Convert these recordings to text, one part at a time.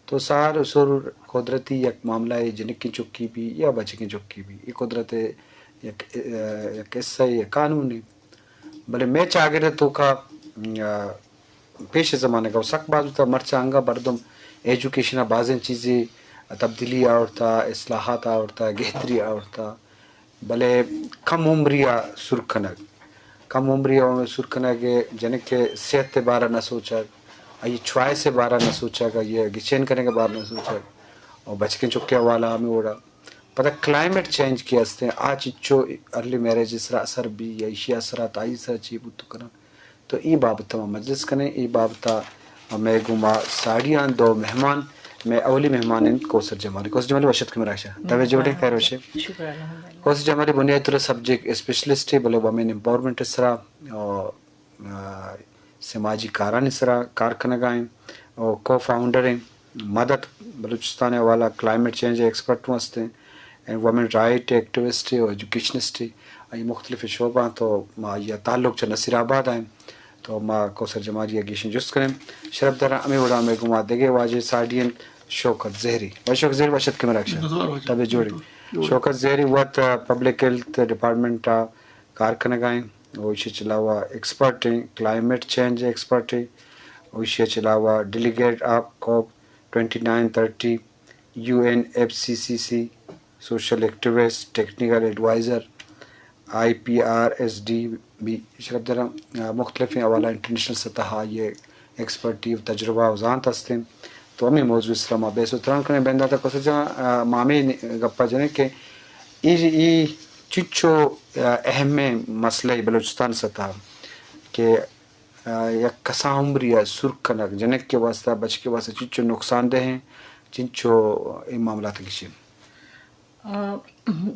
تو سار و سر قدرتی یک معاملہ ء، جنکیں چکی بی یا بچکیں چکی بی، اے قدرت ء یک، یک حصہ ء، یک قانونے۔ بلے مئے چاگرد ء توکا، آ، پیش زمانگ ء سک باز بوتا، مرچاں انگا مردم ایجوکیشن ء بازیں چیزے تبدیلی آورتا، اصلاحات آورتا، گہتری آورتا۔ بلے کم عمری ء سور کنگ، کم عمری ء سور کنگ ء جنک ء صحت ء بارہ نہ سوچگ، آئی چوائس ء بارہ نہ سوچگ، آئی ء گچین کنگ ء بارہ نہ سوچگ، اور بچکیں چکے حوالہ ہمیں وڑا۔ پدا کلائمیٹ چینج کہ استیں، آ چچو ارلی میرج ء سرا اثر بی یا ایشی اثرات آئی سرا چی بوت کناں، تو اے بابت ء ما مجلس کنیں۔ اے بابت ء مئے گوما ساڑی آں دو مہمان، مئے اولی مہمان انت کوثر جمالی۔ کوثر جمالی، وش اتک مراگش ء۔ تبے جوڑے، خیر وشے؟ شکر الحمدللہ۔ کوثر جمالی بنیادی طور سبجیکٹ اسپیشلسٹ ہے، بلے وومن امپاورمنٹ ء سرا، آ، آ، سماجی کارانی سرا کار کنگا ہیں اور کو فاؤنڈر ہیں۔ مدد بلوچستان ء حوالہ کلائمیٹ چینج ء ایکسپرٹ ہوں ہستیں، اینڈ وومن رائٹ ایکٹیوسٹ ء و ایجوکیشنسٹ ء، آئی مختلف شعبہ آں، تو ما آئی ء تعلق چہ نصیر آباد ء ایں، تو ما کوثر جمالی ء گیشیں جست کنیں۔ شرپ داراں ہمے وڑا ہمے گوما دگہ واجہ ساڑی انت شوکت زہری۔ واجہ شوکت زہری، وش اتک مراگش ء۔ تبے جوڑے۔ شوکت زہری وت پبلک ہیلتھ ڈپارٹمنٹ ء کار کنگا ایں، و ایشی چہ علاوہ ایکسپرٹ ایں، کلائمیٹ چینج ایکسپرٹ ایں، و ایشی چہ علاوہ ڈیلیگیٹ آف کوپ ٹوئنٹی نائن تھرٹی، یو این ایف سی سی سی، سوشل ایکٹیوسٹ، ٹیکنیکل ایڈوائزر، آئی پی آر ایس ڈی بی، شرپ داراں، آ، مختلفیں حوالہ انٹرنیشنل سطح ء آئی ء ایکسپرٹی و تجربہ و زانت ہستیں۔ تو ہمیں موضوع سرا ما بحث و تران کنیں۔ بندات ء کوثر جان، آ، ما ہمیں گپا جنیں کہ اے، اے چچو، آ، اہمیں مسئلہ بلوچستان سطح کہ، آ، یک کسان عمری ء سور کنگ جنک کے واسطہ، بچ کے واسطہ چچو نقصان دہ ہیں، چنچو اے معاملات گشیں۔ آ،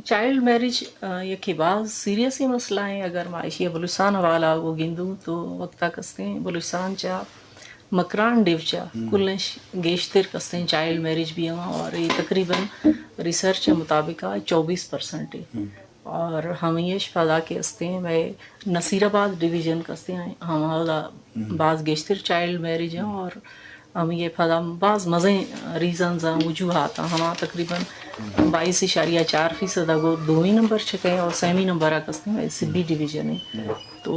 چائلڈ میرج، آ، یکے باز سیریس مسئلہ ہیں۔ اگر ما ایشی بلوچستان حوالہ کو گندوں تو وقتا کستیں بلوچستان چا مکران ڈیو چا کلش گیشتر کستیں چائلڈ میرج بھی ہوں، اور یہ تقریباً ریسرچ کے مطابق آ چوبیس پرسنٹ ہے۔ اور ہمیش پدا کے استیں میں نصیر آباد ڈویژن کستیں، ہم باز گیشتر چائلڈ میرج ہیں، اور ہم یہ پدا باز مزیں ریزنز ہیں، وجوہات ہیں۔ ہما تقریباً بائیس اشاریہ چار فیصد اگو دومی نمبر چکے اور سیمی نمبر آ کستیں میں سبی ڈویژن ہے۔ تو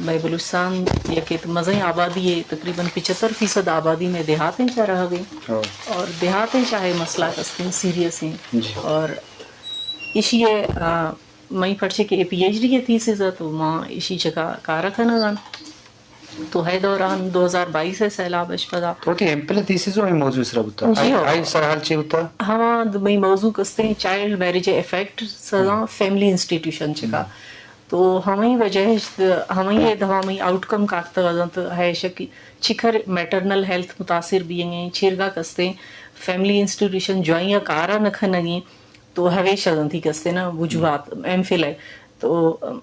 میں بلوچستان یک ایت مزیں آبادی ہے، تقریباً پچہتر فیصد آبادی میں دیہاتیں چا رہ گئی، اور دیہاتیں چاہے مسئلہ کستیں سیریس ہیں۔ اور ایشی ء، آ، مئی پرچے کہ اے پی ایچ ڈی ء تھیسز ء تو ما ایشی چکا کار کنگ ء آں۔ تو ہے دوران دو ہزار بائیس ء سیلاب اش پدا۔ تو وتی ایم فل تھیسز ہمیں موضوع سرا بوتا؟ جی ہو۔ آئی سرحال چی بوتا؟ ہما د-، مئی موضوع کستیں چائلڈ میرج افیکٹ سزا فیملی انسٹیٹیوشن چکا۔ تو ہمیں وجہ اش، ہمیں یہ دوا ہمیں آؤٹ کم کاکتا وزن تو ہے شک چکھر میٹرنل ہیلتھ متاثر بیئیں، چیرگا کستیں فیملی انسٹیٹیوشن جوائیں کارا نہ کھنگیں۔ تو ہمیش ء دنتی کستیں نا وجوہات ایم فل ہے۔ تو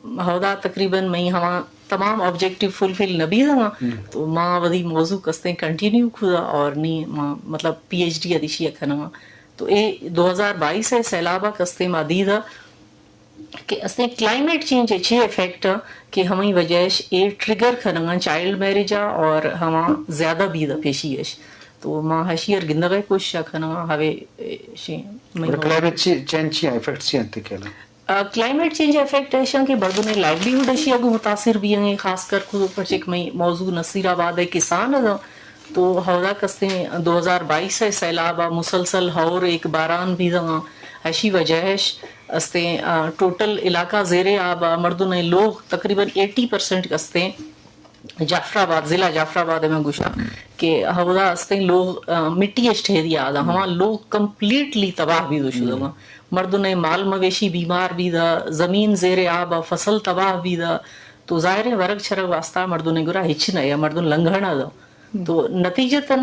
ہمودا تقریباً مئی ہما تمام آبجیکٹیو فلفل نہ بیت ہما۔ تو ما وتی موضوع کستیں کنٹینیو کھدا اور نی ما مطلب پی ایچ ڈی ادیشی کنگا۔ تو اے دو ہزار بائیس ء سیلاب ء کستیں ما دیدا کہ استیں کلائمیٹ چینج ء چی افیکٹ ء کہ ہمیں وجہ اش اے ٹریگر کنگا چائلڈ میرج ء اور ہما زیادہ بیدا پیشی اش۔ تو ما ہشی ار گندگ ء کوشش ء کنگا ہوے شی مئی اور کلائمیٹ چی-، چینج چی افیکٹ چی انت کہنا؟ آ، کلائمیٹ چینج افیکٹ ایشاں کہ مردم لائیولیہوڈ اشی اگو متاثر بیئیں، خاص کر کو پرچک مئی موضوع نصیر آباد ء کسان ء تو ہورا کستیں دو ہزار بائیس ء سیلاب ء مسلسل ہور ایک باران بیداں، اشی وجہ اش استیں، آ، ٹوٹل علاقہ زیر آب ء مردم لوگ تقریباً ایٹی پرسنٹ کستیں۔ جعفر آباد، ضلع جعفر آباد ء من گوشاں کہ ہمودا استیں لوگ، آ، مٹی اش ٹھیری آداں، ہما لوگ کمپلیٹلی تباہ بیدو شدگاں۔ مردم ء مال مویشی بیمار بیدا، زمین زیر آب ء، فصل تباہ بیدا، تو ظاہر ہے ورگ چرگ واسطہ مردم ء گرا ہچ نہ یا مردم لنگھڑ ء دا۔ تو نتیجتاً،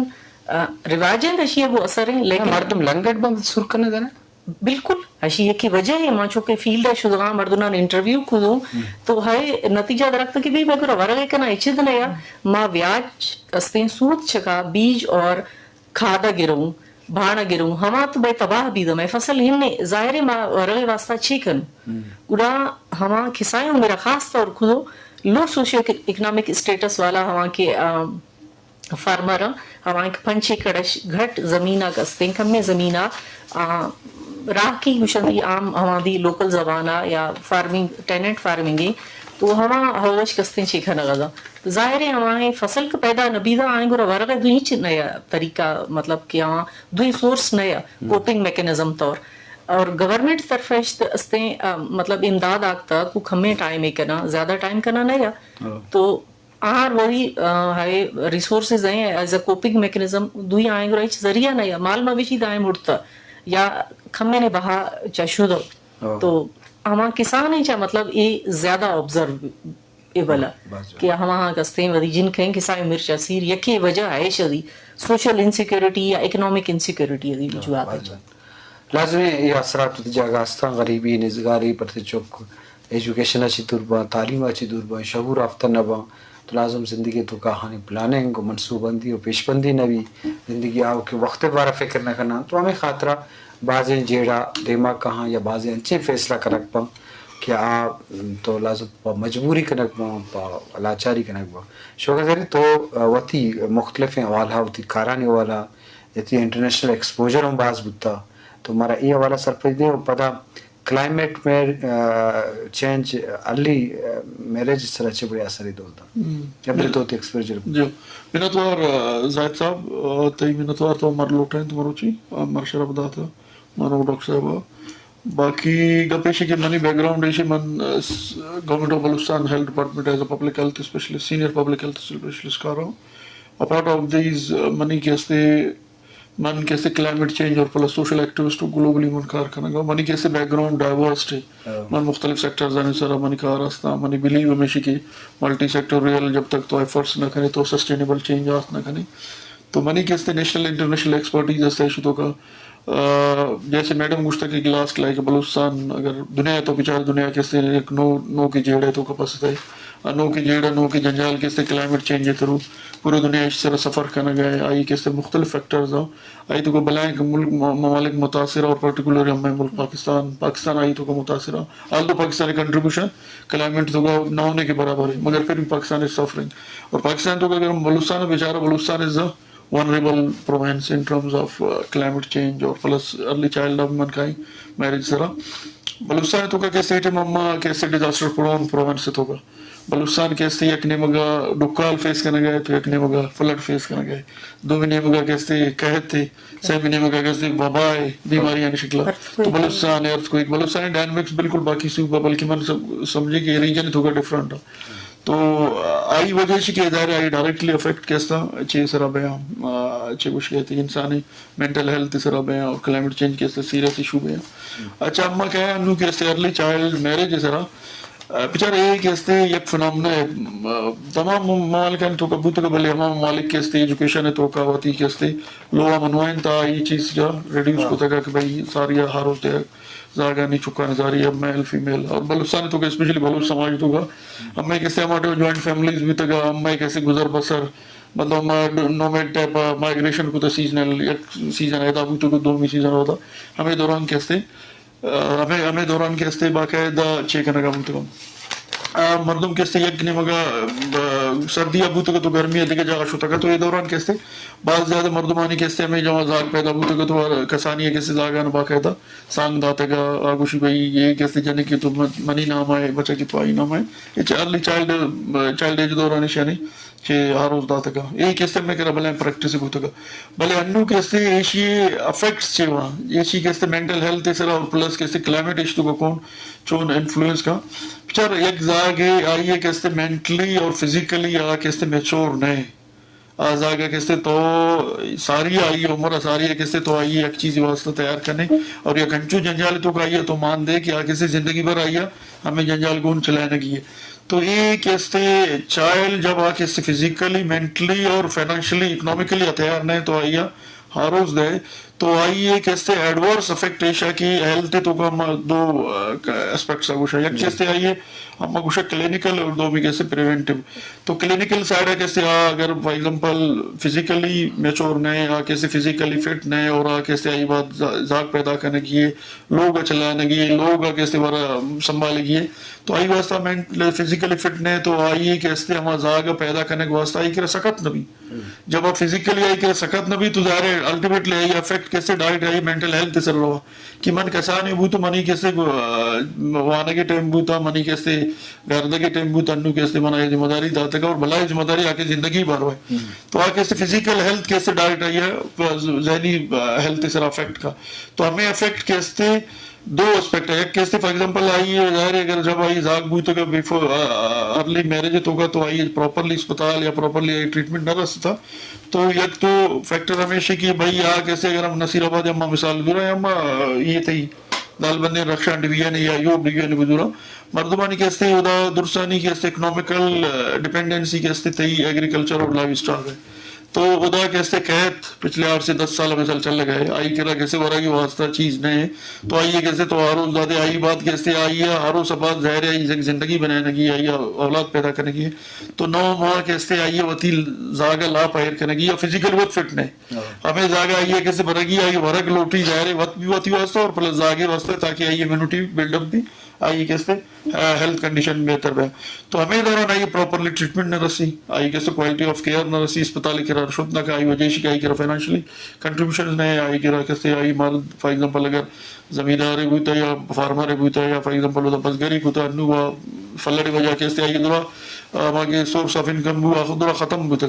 آ، رواجیں اشی ء گوں اثر ہیں، لیکن مردم لنگھڑ بند سر کنگ ء نا؟ بالکل، اشی یکے وجہ ہے، ما چونکہ فیلڈ ء شدگاں مردماں انٹرویو کدوں، تو ہے نتیجہ درکت کہ بھئی مئے گورا ورگ ء کنا اچ دنیا، ما ویاج استیں سود چکا بیج اور کھادا گروں، بھانا گروں، ہما تو بھئی تباہ بیدم ہے فصل ہن نے، ظاہر ہے ما ورگ ء واسطہ چی کن؟ گڑا ہما کسائیں میرا خاص طور کدو لو سوشل اکنامک اسٹیٹس والا ہما کہ، آ، فارمر آں، ہمائیں کہ پنچ ایکڑ اش گھٹ زمین ءَ کستیں، کمیں زمین ءَ، آ، راہکی گوشنتی عام ہمادی لوکل زبان ءَ یا فارمنگ، ٹیننٹ فارمنگ ءَ، تو ہما ہوش کستیں چی کنگ ءَ۔ ظاہر ہے ہمائیں فصل کہ پیدا نہ بیدا آئیں گورا ورگ ءِ دوئی ہچ نیا طریقہ، مطلب کہ ہما دوئی سورس نیا کوپنگ میکانزم طور۔ اور گورنمنٹ طرف اشت استیں، آ، مطلب امداد آکتا کو کمیں ٹائم ءَ کنا، زیادہ ٹائم کنا نیا۔ تو آہر وہی، آ، ہے ریسورسز ہیں، ایز اے کوپنگ میکانزم، دوئی آئیں گورا ہچ ذریعہ نہ یا مال مویشی دائیں مڑتا یا کمے نے بہا چا شدو۔ تو ہما کسان ہیں چا مطلب اے زیادہ آبزرو ایبل کہ ہما ہاں کستیں ودی جن کہیں کسائیں مرچا سیر یکی وجہ ہے شدی سوشل انسیکیورٹی یا اکنامک انسیکیورٹی دی وجوہات ہیں۔ لازمی اے اثرات وتی جاگہ استاں، غریبی، نزگاری، پرتے چک ایجوکیشن ءَ چہ دور باں، تعلیم ءَ چہ دور باں، شعور آفتہ نہ باں، تو لازم زندگی ءِ توکا آہانی پلاننگ و منصوبہ بندی و پیش بندی نہ بی، زندگی آؤکیں وقت ءِ بارہ فکر نہ کناں۔ تو ہمے خاطرا بازیں جیڑہ دیما کاہاں یا بازیں انچیں فیصلہ کنگ باں کہ آ تو لازم پہ مجبوری کنگ باں، پہ لاچاری کنگ باں۔ شوکت زہری تو وتی مختلفیں حوالہ، وتی کارانی حوالہ، وتی انٹرنیشنل ایکسپوژر ہم باز بوتا، تو مارا اے حوالہ سرپدی دے و پدا کلائمیٹ میر-، آ، چینج علی، آ، میرج سرا چے بڑے اثر دور دا؟ یا بلے تو تے ایکسپوژر۔ جی، منتوار، آ، زاہد صاحب، آ، تئی منتوار تو مر لوٹیں تو مروچی، آ، مر شرف داتا، مارو ڈاکٹر صاحب۔ باقی گپ ایشی کہ منی بیک گراؤنڈ ایشی من، آ، س-، گورنمنٹ آف بلوچستان ہیلتھ ڈپارٹمنٹ ایز اے پبلک ہیلتھ اسپیشلسٹ، سینئر پبلک ہیلتھ اسپیشلسٹ کار ہوں۔ اپارٹ آف دیز، آ، منی کہ استے من کہ استے کلائمیٹ چینج اور پلس سوشل ایکٹیوسٹ گلوبلی من کار کنگا۔ منی کہ استے بیک گراؤنڈ ڈائیورسٹ ہے۔ من مختلف سیکٹرز آنی سرا منی کار ہستا۔ منی بلیو ہمیشی کہ ملٹی سیکٹوریل جب تک تو ایفرٹس نہ کنے تو سسٹینیبل چینج آت نہ کنے۔ تو منی کہ استے نیشنل انٹرنیشنل ایکسپرٹیز ہستا ایشی توکا۔ آ، جیسے میڈم گوشتا کہ لاسٹ لائک بلوچستان اگر دنیا تو بچار دنیا کہ استے ایک نو، نو کہ جیڑے توکا پستا ہے۔ آ نوکیں جیڑہ، نوکیں جنجال کہ استے کلائمیٹ چینج ءِ تھرو پورے دنیا ءَ ایشی سرا سفر کنگ ءَ، آئی کہ استے مختلف فیکٹرز آں، آئی توکا بلائیں کہ ملک، م-، ممالک متاثر آں اور پرٹیکولر ہمے ملک پاکستان، پاکستان آئی توکا متاثر آں۔ آلدو پاکستان ءِ کنٹریبیوشن کلائمیٹ توکا نہ ہونے کے برابر ہے، مگر پھر بھی پاکستان از سفرنگ۔ اور پاکستان توکا اگر بلوچستان ءَ بچارا، بلوچستان از ونریبل پروونس ان ٹرمز آف، آ، کلائمیٹ چینج اور پلس ارلی چائلڈ ڈیولپمنٹ کائیں میرج سرا۔ بلوچستان توکا کہ اسٹیٹ مما کہ اسٹیٹ ڈیزاسٹر پرون پروونس توکا۔ بلوچستان کہ استے یک نیمگا ڈکال فیس کنگا ہے تو یک نیمگا فلڈ فیس کنگا ہے۔ دومی نیمگا کہ استے قحط ہے، سیمی نیمگا کہ استے وبا ہے، بیماریانی شکلا۔ تو بلوچستان ارتھ کوئک، بلوچستان ڈائنامکس بالکل باقی صوبہ، بلکہ من سم-، سمجھے کہ ریجن توکا ڈفرنٹ ہے۔ تو آئی وجہ چی کہ ادارے آئی ڈائریکٹلی افیکٹ کہ استا چے سرا بیاں، آ، چے گوش کہتے انسانی مینٹل ہیلتھ سرا بیاں اور کلائمیٹ چینج کہ استا سیریس ایشو بیاں۔ اچھا، اما کہ انو کہ استے ارلی چائلڈ میرج سرا، آ، بچار اے کہ استے یک فنامنا ہے، آ، تمام ممالکانی توکا بوتگا، بلے ہما ممالک کہ استے ایجوکیشن توکا وتی کہ استے لوا منوائن تا اے چیز جا ریڈیوس کتگا کہ بھئی ساریا ہر روز دے زاگانی چکان زاری اب میل فیمیل اور بلوچستان توکا اسپیشلی بلوچ سماج توکا ہمے کہ استے ہما ٹائم جوائنٹ فیملیز بیتگا، ہمے کہ استے گزر بسر، مطلب ما نومیڈ ٹائپ مائگریشن کو تو سیزنل، یک سیزن ایدا بوتو کو دومی سیزن ہوتا، ہمے دوران کہ استے، آ، ہمے، ہمے دوران کہ استے باقاعدہ چے کنگا بوتگا۔ آ، مردم کہ استے یک نیمگا، آ، سردی ءَ بوتگا تو گرمی ءَ دگہ جاگہ شتگا تو اے دوران کہ استے باز زیادہ مردمانی کہ استے ہمے جوان زاگ پیدا بوتگا تو ہر کسانی کہ استے زاگان باقاعدہ سانگ داتگا، آ گوشی بھئی اے کہ استے جنکے تو من-، منی نام ءَ، بچکے تو آئی نام ءَ۔ اے چہ ارلی چائلڈ، چائلڈ ایج دوران ایشانی چہ آ روز داتگا۔ اے کہ استے مئے کرا بلائیں پریکٹس بوتگا۔ بلے انو کہ استے ایشی افیکٹس چے واں، ایشی کہ استے مینٹل ہیلتھ سرا اور پلس کہ استے کلائمیٹ ایش توکا کون چون انفلوئنس کا۔ بچار یک زاگے آئی کہ استے مینٹلی اور فزیکلی آ کہ استے میچور نہ۔ آ زاگا کہ استے تو ساری آئی عمر، ساری کہ استے تو آئی یک چیزی واسطہ تیار کنے اور یک انچو جنجال توکا آئی تو مان دے کہ آ کہ استے زندگی بھر آئی ہمے جنجال گون چلائنگی ہے۔ تو اے کہ استے چائلڈ جب آ کہ استے فزیکلی، مینٹلی اور فنانشلی، اکنامکلی تیار نہ تو آئی ہر روز دے تو آئی اے کہ استے ایڈورس افیکٹ ایشا کہ ہیلتھ توکا ہم دو، آ، اسپیکٹس آ گوشا۔ یک چیز تے آئی اے ہم گوشا کلینیکل اور دومی کہ استے پریونٹیو۔ تو کلینیکل سائیڈ آ کہ استے آ اگر فار ایگزامپل فزیکلی میچور نہ، آ کہ استے فزیکلی فٹ نہ اور آ کہ استے آئی بعد زا-، زاگ پیدا کنگی ہے، لوگ چلائنگی ہے، لوگ آ کہ استے بارا سنبھالگی ہے۔ تو آئی واسطہ مینٹل فزیکلی فٹ نہ تو آئی اے کہ استے ہما زاگ پیدا کنگ واسطہ آئی کرا سخت نہ بھی۔ جب آ فزیکلی آئی کہ سکت نہ بی تو ظاہر ہے الٹیمیٹلی آئی افیکٹ کیسے ڈائریکٹ آئی مینٹل ہیلتھ سر رہا کہ من کسانی بوتو منی کیسے وانگی ٹائم بوتا منی کیسے گردگی ٹائم بوتا انو کیسے منا یہ ذمہ داری داتا اور بھلا یہ ذمہ داری آ کے زندگی بھر ہوئے تو آ کیسے فزیکل ہیلتھ کیسے ڈائریکٹ آئی ہے ذہنی ہیلتھ سر افیکٹ کا تو ہمیں افیکٹ کیسے دو اسپیکٹ ہے یک کیسے فار ایگزامپل آئی ظاہر ہے اگر جب آئی زاگ بوتگا بیفور ارلی میرج تو کا تو آئی پراپرلی اسپتال یا پراپرلی آئی ٹریٹمنٹ نہ رستا تو یک تو فیکٹر ہمیشہ کہ بھائی آ کیسے اگر ہم نصیر آباد ہم مثال دورا ہم یہ تھی دال بندے رکشان ڈویژن یا یوب ڈویژن بزورا مردمانی کیسے ادا درسانی کیسے اکنامیکل ڈیپینڈنسی کیسے تھی ایگریکلچر اور لائیو اسٹاک ہے تو ادا کیسے قحط پچھلے آٹھ سے دس سال مثال چل لگا ہے آئی کرا کیسے ورا کی واسطہ چیز نہیں ہے تو آئی کیسے تو ہر روز دادے آئی بات کیسے آئی ہے ہر روز بعد ظاہر ہے آئی زندگی بنانے کی آئی اولاد پیدا کرنے کی تو نو ماہ کیسے آئی وتی زاگا لا پائر کنگی یا فزیکل وت فٹ نہیں ہمیں زاگا آئی کیسے برگی آئی ورگ لوٹی ظاہر ہے وت بھی وتی واسطہ اور پلس زاگے واسطہ تاکہ آئی امیونٹی بلڈ اپ بھی آئی کیسے ہیلتھ کنڈیشن بہتر بہ تو ہمیں دوران آئی پراپرلی ٹریٹمنٹ نہ رسی آئی کیسے کوالٹی آف کیئر نہ رسی اسپتال کرا شد نہ آئی وجہ شی آئی کرا فائنانشلی کنٹریبیوشن نہ آئی کرا کیسے آئی مال فار ایگزامپل اگر زمیندار بوتا یا فارمر بوتا یا فار ایگزامپل بزگری بوتا انو فلڑ وجہ کیسے آئی دورا ہما کہ سورس آف انکم بو آخر دورا ختم بوتا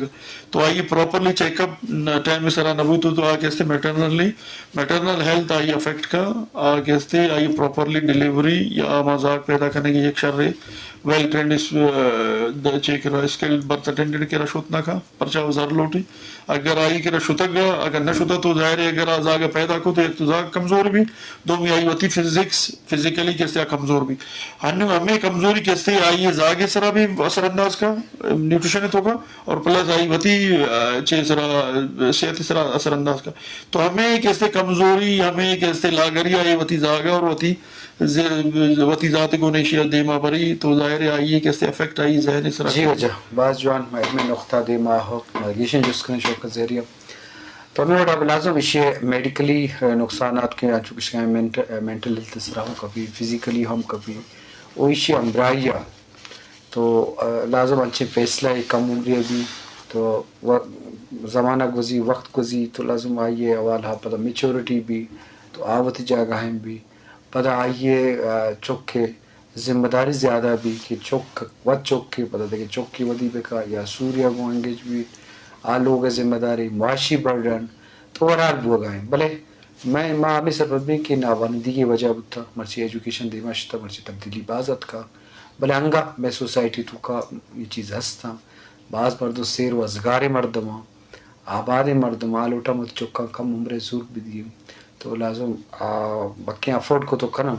تو آئی پراپرلی چیک اپ ٹائم سرا نہ بوتو تو آ کیسے میٹرنلی میٹرنل ہیلتھ آئی افیکٹ کا آ کیسے آئی پراپرلی ڈیلیوری یا آ مزاق پیدا کرنے کی ایک شر ویل ٹرینڈ چیک اسکلڈ برتھ اٹینڈنٹ کے رشوت نہ کا پرچا زر لوٹی اگر آئی کرا شتگ اگر نہ شتہ تو ظاہر ہے اگر آ زاگ پیدا کو تو ایک تو زاگ کمزور بھی دومی آئی وتی فزکس فزیکلی کیسے کمزور بھی ہن ہمیں کمزوری کیسے آئی زاگ سرا بھی اثر انداز کا نیوٹریشن تو کا اور پلس آئی وتی چیز سرا صحت سرا اثر انداز کا تو ہمیں کیسے کمزوری ہمیں کیسے لاگری آئی وتی زاگ اور وتی وتی ذات گون ایشی ء دیما بری تو ظاہر ہے آئی ء کیسے افیکٹ آئی ذہن سرا جی وجہ باز جوان مہمیں نقطہ دیما ہو گیشیں جست کنیں شوکت زہری ء تو ہمیں وڑا لازم ایشی میڈیکلی نقصانات کے انچو کشکائیں مینٹل ہیلتھ سرا ہم کبھی فزیکلی ہم کبھی او ایشی ہمراہی ء تو لازم انچیں فیصلہ ء کم عمری ء بھی تو زمانہ گوزی وقت گوزی تو لازم آئی ء حوالہ پدا میچورٹی بھی تو آ وتی جاگہ ء بھی پدا آئی ء چک ء ذمہ داری زیادہ بیت کہ چک وت چک ء پدا دگہ چکے ودی بکا یا سوریا گوں انگیج بیت، آ لوگ ء ذمہ داری، معاشی برڈن تو اوورآل بوگا انت۔ بلے مئے ما ہمے سرپد بیں کہ ناوانندگی ء وجہ بوتہ، مرچی ایجوکیشن دیما شتہ، مرچی تبدیلی باز اتکہ، بلے انگہ مئے سوسائٹی توکا اے چیز ہستاں، باز مردم سیر و ازگاریں مردماں۔ آبادیں مردم آ لوٹاں وتی چکاں کم عمرے زور بدیاں تو لازم آ بکیں افورڈ کتو کناں،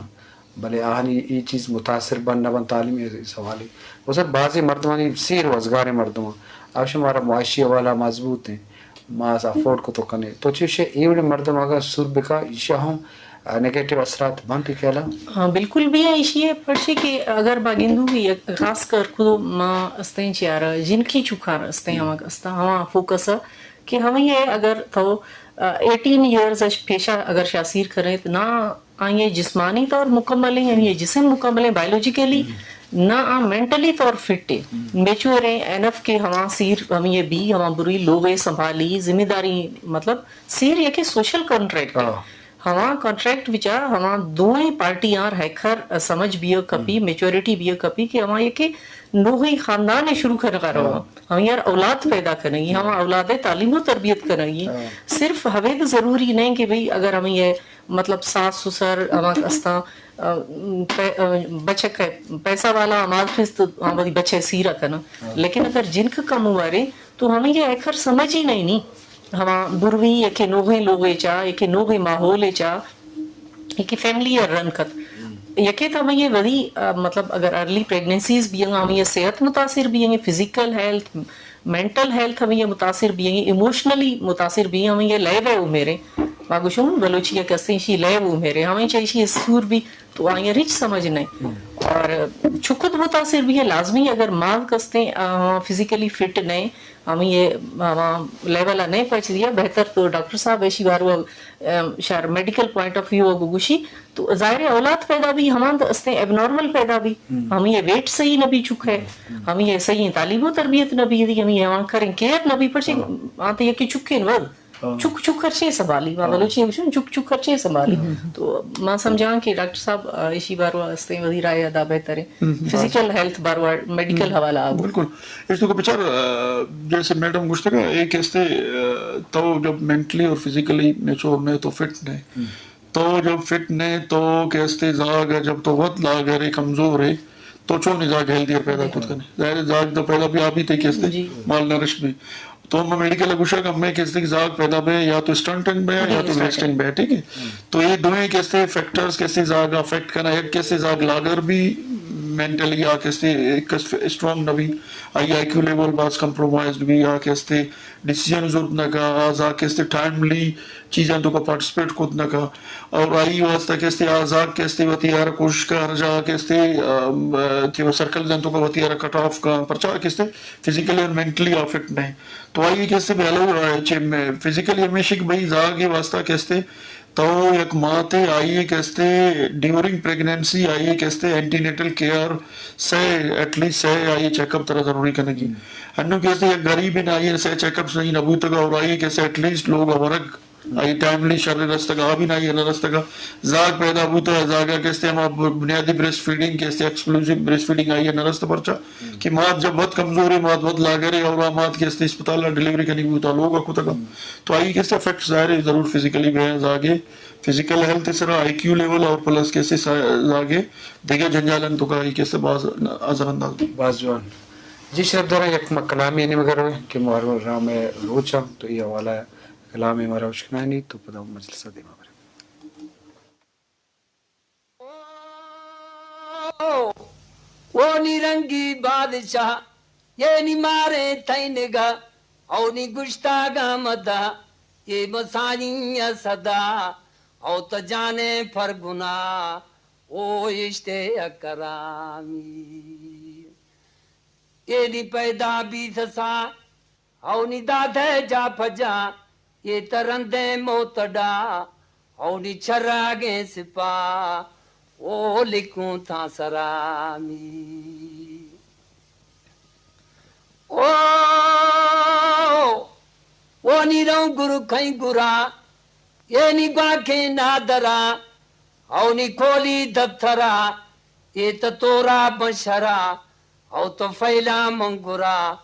بلے آہانی اے چیز متاثر بنت نہ بنت تعلیمی سوالے۔ و سر بازیں مردمانی سیر و ازگاریں مردماں آ شمارا معاشی حوالہ مضبوط ہیں، ما افورڈ کتو کنے۔ تو چوشے اے وڑیں مردم اگاں سور بکا ایشاں ہم آ، نیگیٹو اثرات بنت ای خیالا؟ ہاں، بالکل بھی ہے ایشی ہے، پرچے کہ اگر ما گندوں کہ یک خاص کر کو ما استیں چیارا جنکی چوکار استیں ہما استا ہما فوکس ہے کہ ہمیں یہ اگر تو، آ، ایٹین ایئرز اش پیشا اگر شاسیر کریں تو نہ آئیے جسمانی طور مکمل ہیں، یعنی یہ جسم مکمل ہیں بایولوجیکلی، نہ آ مینٹلی طور فٹ ہے، میچور ہیں، اینف کے ہما سیر ہمیں یہ بھی ہما بری لوگ سنبھالی ذمہ داری، مطلب سیر یہ کہ سوشل کانٹریکٹ ہے۔ ہما کانٹریکٹ وچا ہما دوئیں پارٹی آر ہیکر سمجھ بیو کپی، میچورٹی بیو کپی کہ ہما یکے نوہی خاندان شروع کر کر رہا، ہم یار اولاد پیدا کنگی، ہما اولاد تعلیم و تربیت کنگی۔ صرف ہوید ضروری نہیں کہ بھئی اگر ہمیں یہ مطلب ساس سسر ہما استا، آ، پے-، آ، بچک ہے، پیسہ والا آماد خست ہماری بچے سیرا کنا۔ لیکن اگر جنک کم ہوارے تو ہمیں یہ ہیکر سمجھ ہی نہیں نی۔ ہما بروی یکے نوغیں لوگے چا، یکے نوغیں ماحولے چا، یکے فیملی ء رن کت۔ یکے تو ہمیں یہ وری، آ، مطلب اگر ارلی پریگننسیز بھی ہیں، ہمیں یہ صحت متاثر بھی ہیں، فزیکل ہیلتھ، مینٹل ہیلتھ ہمیں یہ متاثر بھی ہیں، ایموشنلی متاثر بھی ہیں، ہمیں یہ لیو ہے عمریں۔ ما گوشوں بلوچی یک استیں شی لیو عمریں، ہمیں چاہیے شی سور بھی تو آئی رچ سمجھ نہیں۔ اور چکت متاثر بھی ہے، لازمی اگر ماں کستیں، آ، فزیکلی فٹ نہیں، ہمیں یہ ہما لیول ء نہیں پہنچ دیا، بہتر تو ڈاکٹر صاحب ایشی باروا، ام، شر میڈیکل پوائنٹ آف ویو ء گوشی، تو ظاہر ہے اولاد پیدا بھی ہمان استیں ایب نارمل پیدا بھی، ہمیں یہ ویٹ صحیح نہ بھی چک ہے، ہمیں یہ صحیح تعلیم و تربیت نہ بھی دی، ہمیں یہ وہاں کریں کیئر نہ بھی پڑھیں، آتے یہ کہ چکے نہ چک چک خرچے سنبھالی، ما بلوچی گوشن چک چک خرچے سنبھالی۔ تو ما سمجھاں کہ ڈاکٹر صاحب، آ، ایشی باروا استیں وزیر آئے ادا بہتر ہے۔ فزیکل ہیلتھ باروا میڈیکل حوالہ آگو۔ بالکل۔ اس تو کو بچار، آ، جیسے میڈم گوشتگا، ایک استے، آ، تو جب مینٹلی اور فزیکلی میچور نہ تو فٹ نہ۔ تو جب فٹ نہ تو کہ استے زاگ جب تو وت لاگر ہے، کمزور ہے، تو چون زاگ ہیلدی پیدا کت کنے؟ ظاہر ہے زاگ تو پیدا بھی آپ ہی تے کہ استے مال نرش میں۔ تو ہم میڈیکل گوشگ ہمیں کہ استے زاگ پیدا بے یا تو اسٹنٹنگ بے یا تو ویسٹنگ بے، ٹھیک ہے؟ تو یہ دوئیں کہ استے فیکٹرز کہ استے زاگ افیکٹ کنا، ایک کہ استے زاگ لاگر بھی مینٹلی یا کہ استے اسٹرانگ نہ بھی، آئی آئی کیو لیول باز کمپرومائزڈ بھی یا کہ استے ڈیسیژن زرت نہ کا، آ زاگ کہ استے ٹائملی چیزاں تو کا پارٹیسپیٹ کت نہ کا۔ اور آئی واسطہ کہ استے آ زاگ کہ استے وتی ہر کوشش کا ہر جا کہ استے، آ، آ، تیو سرکل جن تو کا وتی ہر کٹ آف کا، پرچا کہ استے فزیکلی اور مینٹلی آ فٹ نہیں۔ تو آئی کہ استے بہلو رہا ہے، چہ فزیکلی ہمیشہ کہ بھئی زاگ کے واسطہ کہ استے تو یک ماتے آئی کہ استے ڈیورنگ پریگننسی آئی کہ استے اینٹی نیٹل کیئر سے ایٹ لیسٹ سے آئی چیک اپ ترا ضروری کنگی۔ انو کہ استے یک غریب نہ آئی سے چیک اپ صحیح نہ بوتگا اور آئی کہ استے ایٹ لیسٹ لوگ ورگ آئی ٹائملی شر رستگا، آ بھی نہ آئی نہ رستگا۔ زاگ پیدا بوتا، زاگا کہ استے ہما بنیادی بریسٹ فیڈنگ کہ استے ایکسکلوسیو بریسٹ فیڈنگ آئی نہ رست پرچا کہ مات جب وت کمزور ہے، مات وت لاگر ہے اور آ مات کہ استے اسپتال ڈیلیوری کنی بوتا لوگ کتگا۔ تو آئی کہ استے افیکٹ ظاہر ہے ضرور فزیکلی بے زاگے، فزیکل ہیلتھ سرا، آئی کیو لیول اور پلس کہ استے سا-، زاگے دیگہ جنجالن تو کا آئی کہ استے باز اثر انداز۔ باز جوان۔ جی شرف دارا یک ما کلامی نمگر کہ مارو رام روچاں تو یہ حوالہ کلام مارا اشکنانی تو پدا مجلس دیما برے۔ او، او نی رنگی بادشاہ، یہ نی مارے تھئی نگاہ، او نی گشتاگا مدا، یہ مسانی صدا، او تو جانے پر گناہ، او اشتے اکرامی۔ یہ نی پیدا بیت سا، او نی دادے جا پجا، یہ ترندے موتڈا، او نی چراگیں سپا، او لکھوں تھا سرامی۔ او، او نی رو گرو کھیں گرا، یہ نی گواکیں نادرا، او نی کولی دفترا، یہ تو تورا بشرا، او تو فیلا منگرا،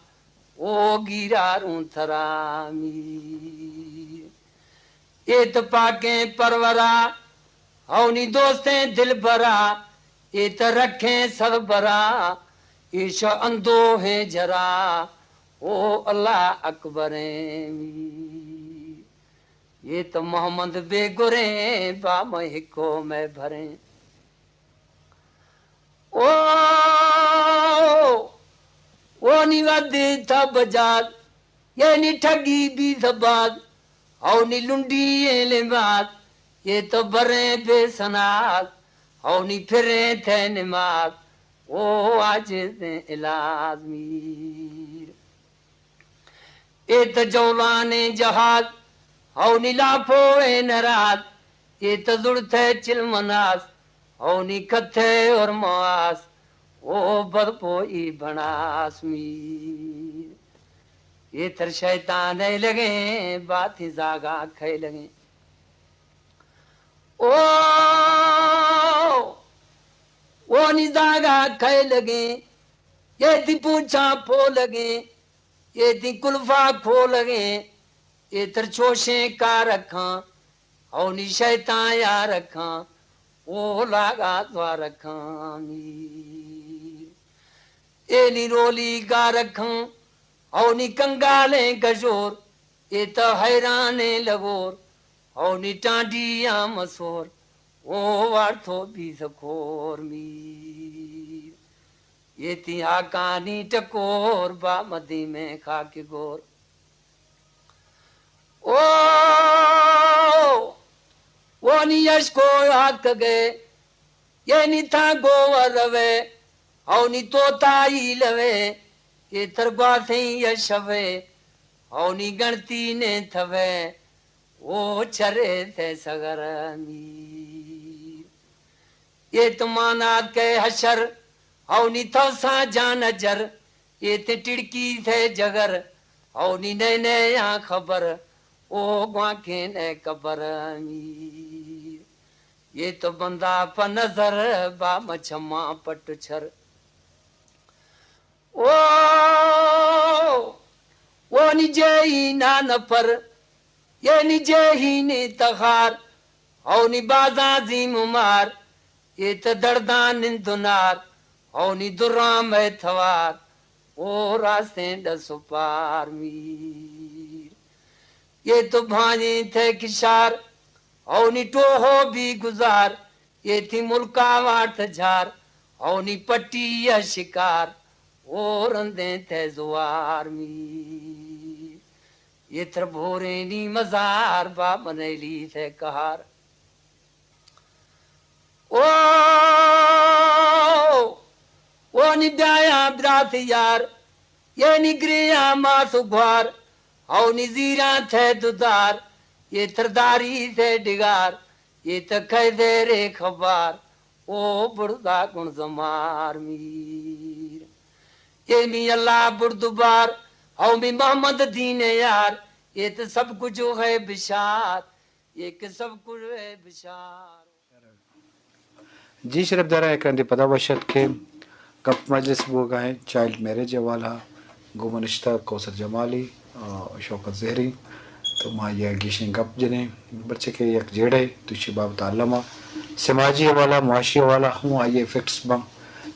او گیراروں تھرامی۔ اے تو پاکیں پرورا، او نی دوستیں دلبرا، اے تو رکھیں سربرا، ایشو اندوہیں جرا، او اللہ اکبریں میر۔ اے تو محمد بے گریں، با میں ہکو میں بھریں۔ او، او نی ودی تھا بجال، یہ نی ٹھگی بی زباد، او نی لنڈی ایں لباس، یہ تو بریں بے سناس، او نی پھریں تھے نماز، او عاجزیں الازمی۔ اے تو جولانیں جہاز، او نی لاپو اے نراز، اے تو زڑتے چل مناس، او نی کتھے اور مواس، او بدپو ای بناس میر۔ اے تر شیطان اے لگیں، باتی زاگا کھے لگیں۔ او، او نی زاگا کھے لگیں، یہ دی پونچھاں پو لگیں، یہ دی کلفا کھو لگیں، یہ تر چوشیں کار رکھاں، او نی شیطان یا رکھاں، او لاگا دعا رکھاں میر۔ اے نی رولی گا رکھاں، او نی کنگالیں گجور، اے تو حیرانیں لگور، او نی ٹانڈیاں مسور، او وارتو بی سکور میر۔ یہ تی آکانی ٹکور، با مدی میں خاک گور۔ او، او نی یشکو یاد کگے، یہ نی تھا گو روے، او نی توتا ای لوے، یہ ترگواسیں یشوے، ہونی گنتی نے تھوے او چرے تھے سگر میر۔ یہ تو مانات کے حشر، ہونی تو سا جان اجر، یہ تے ٹڑکی تھے جگر، ہونی نئے نئے آ خبر، او گوانکیں نئے قبر میر۔ یہ تو بندہ پہ نظر با مچھماں پٹ چھر۔ او، او نی جے ہی نان پر، یہ نی جے ہی نی تخار، او نی بازاں زیم مار، یہ تے درداں نند نار، او نی دراں میں تھوار، او راستیں ڈس و پار میر۔ یہ تو بھانیں تھے کشار، او نی ٹوہو بھی گزار، یہ تھی ملکا واٹ جھار، او نی پٹی یا شکار، او رندیں تھے زوار میر۔ یہ تھر بھوریں نی مزار، با منیلی تھے کہار۔ او، او نی بیایاں برات یار، یہ نی گریاں ماس و گوار، او نی زیراں تھے دودار، یہ تھرداری تھے ڈگار، یہ تکے زیرے خبار، او برزا گن زمار میر۔ یہ می اللہ بردبار، او می محمد دین یار، یہ تو سب کچھ ہے بشار، یہ کہ سب کچھ ہے بشار۔ جی شرف دارا، یک رندے پدا وش اتک کہ گپ مجلس بوگا ہیں چائلڈ میرج حوالہ گوں منشتہ کوثر جمالی، آ، شوکت زہری، تو ما یہ گیشیں گپ جنیں، پرچہ کہ یک جیڑہ تو چی بابت علمہ سماجی حوالہ، معاشی حوالہ ہوں آئی افیکٹس بن۔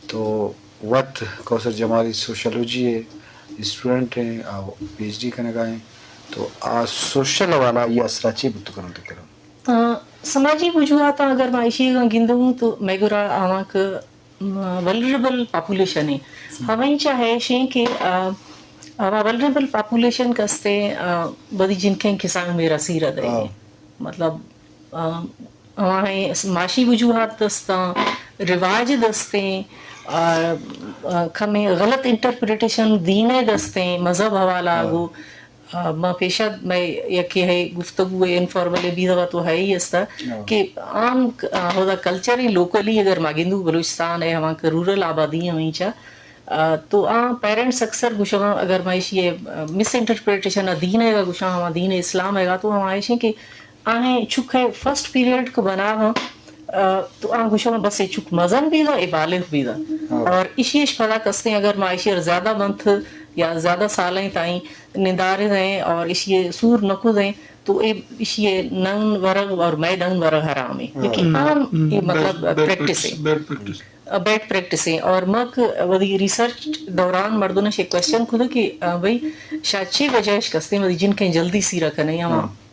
تو وت کوثر جمالی سوشولوجی ہے، اسٹوڈنٹ ہیں، آ، پی ایچ ڈی کنگا ہیں۔ تو آ سوشل حوالہ یہ اثرات چی بتو کرن تو کرن؟ آ، سماجی وجوہاتاں اگر ما ایشی ءَ گندوں تو مئے گورا آوانک، م، ولنریبل پاپولیشن ایں۔ ہمیں چا ہے شیں کہ، آ، ہما ولنریبل پاپولیشن کستے، آ، بدی جنکیں کسان میرا سیرا دے۔ ہاں۔ مطلب، آ، ہماہیں معاشی وجوہات دستاں، رواج دستیں، آ، آ، کمیں غلط انٹرپریٹیشن دین دستیں، مذہب حوالہ ہاں۔ گو۔ آ، ما پیشا مئے یکے ہے گفتگو ہے انفارمل ہے بیدغا تو ہے ہی استا ہاں۔ کہ عام ک-، آ، ہودا کلچر ہے لوکلی اگر ما گندو بلوچستان ہے ہما کہ رورل آبادی ہیں ہمیں چا، آ، تو آ پیرنٹس اکثر گوشاں اگر ما ایشی ہے، آ، مس انٹرپریٹیشن آ دین ہے گا گوشاں ہما دین اسلام ہے گا تو ہم آئیشیں کہ آہیں چک ہے فرسٹ پیریڈ کو بنا ہاں، آ، تو آ گوشاں بس اے چک مزن بیدا، اے بالغ بیدا۔ ہاں۔ اور ایشی اش پدا کستیں اگر ما ایشی زیادہ منتھ یا زیادہ سالیں تائیں ندارے دیں اور ایشی سور نکو دیں، تو اے ایشی ننگ ورگ اور مئے دنگ ورگ حرام ہے۔ ہاں۔ لیکن ہم، عام ہم، یہ مطلب بیڈ، بیڈ پریکٹس ہے۔ پریکٹس، بیڈ پریکٹس۔ آ، بیڈ پریکٹس ہے۔ اور مک ودی ریسرچ دوران مردوں نے کوشچن کھدو کہ، آ، بھئی، شاید چی وجہ اش کستیں ودی جنکیں جلدی سیرا کنے یا ہاں۔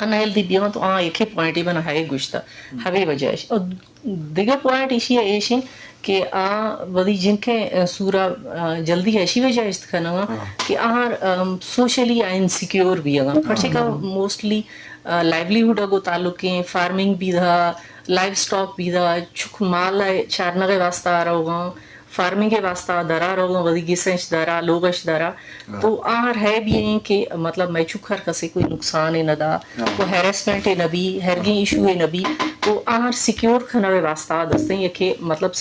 انہیلدی بیاں تو آ یکے پوائنٹ ای بنا ہے گوشتا۔ ہمے وجہ اش۔ اور دگہ پوائنٹ ایشی ہے ایشیں کہ آ ودی جنکیں، آ، سورا، آ، جلدی ایشی وجہ اشت کنگا ہاں۔ کہ آہر، آم، سوشلی آ انسیکیور بیگا۔ پرچہ کہ ہاں۔ موسٹلی، آ، لائیولیہوڈ گو تعلق ہیں، فارمنگ بیدا، لائیو سٹاک بیدا، چک مال چارنگے واسطہ آ روگا، فارمنگ ءِ واسطہ درا روگاں، ودی گیسنش درا، لوگش درا۔ ہاں۔ تو آہر ہے بھی ہیں کہ مطلب مئے چک ہر کسے کوئی نقصان نہ دا، ہاں۔ کوئی ہیراسمنٹ نہ بی، ہرگیں ہاں۔ ایشو نہ بی۔ تو آہر سیکیور کھنا واسطہ دستیں یہ کہ مطلب